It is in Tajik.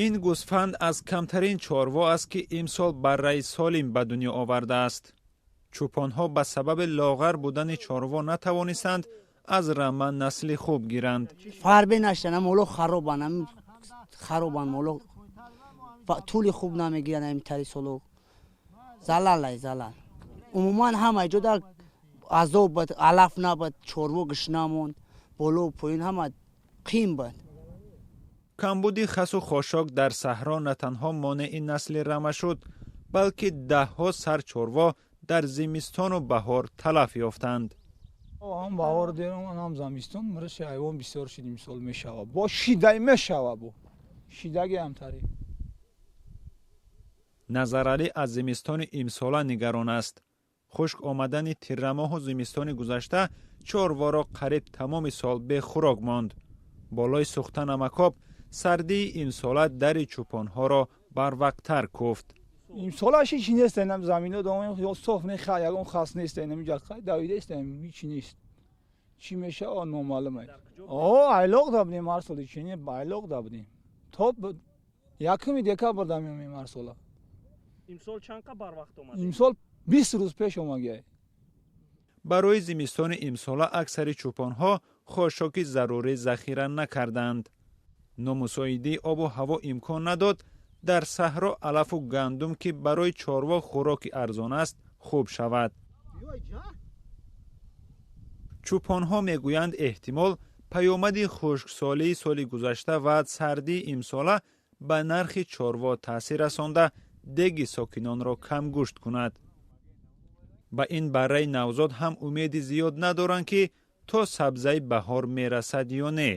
Ин гӯсфанд аз камтарин чорво аст, ки имсол барраи солим ба дунё овардааст. Чӯпонҳо ба сабаби лоғар будани чорво натавонистанд аз рама насли хуб гиранд. Фарбе наштана, моло харобан, харобан, моло тӯли хуб намегиранд. Амитари соло залалай, залал. Умуман ҳама ҷо дар азоб буд, алаф набуд, чорво гушна монд, боло поён ҳама қим буд. Камбуди хасу хошок дар саҳро на танҳо монеи насли рама шуд, балки даҳҳо сар чорво дар зимистону баҳор талаф ёфтанд. Ҳам баҳор дерам, ҳам замистон мурши ҳайвон бисёр шид. Имсол мешава, бо шидай мешава, бо шидаги ҳамтари. Назаралӣ аз зимистони имсола нигарон аст. Хушк омадани тиррамоҳу зимистони гузашта чорворо қариб тамоми сол бехӯрок монд. Болои сӯхта намакоб, сардии имсола дари чӯпонҳоро барвақттар куфт. Имсолаш ҳичи нест, инам замино ё соф не, ягон хас нест, инам ҷа давидаст, ҳичи нест. Чӣ мешава, номаълум. О айлоқ да будем ҳар соли, чини айлоқ да будем, то 1 декабр да меомем ҳар сола. Имсол чанд қа барвақт омад? Имсол 20 рӯз пеш омагиай. Барои зимистони имсола аксари чӯпонҳо хошоки зарурӣ захира накарданд. Номусоидии обу ҳаво имкон надод дар саҳро алафу гандум, ки барои чорво хӯроки арзон аст, хуб шавад. Чӯпонҳо мегӯянд, эҳтимол паёмади хушксолии соли гузашта ва сардии имсола ба нархи чорво таъсир расонда, деги сокинонро камгӯшт кунад. Ба ин барраи навзод ҳам умеди зиёд надоранд, ки то сабзаи баҳор мерасад ё не.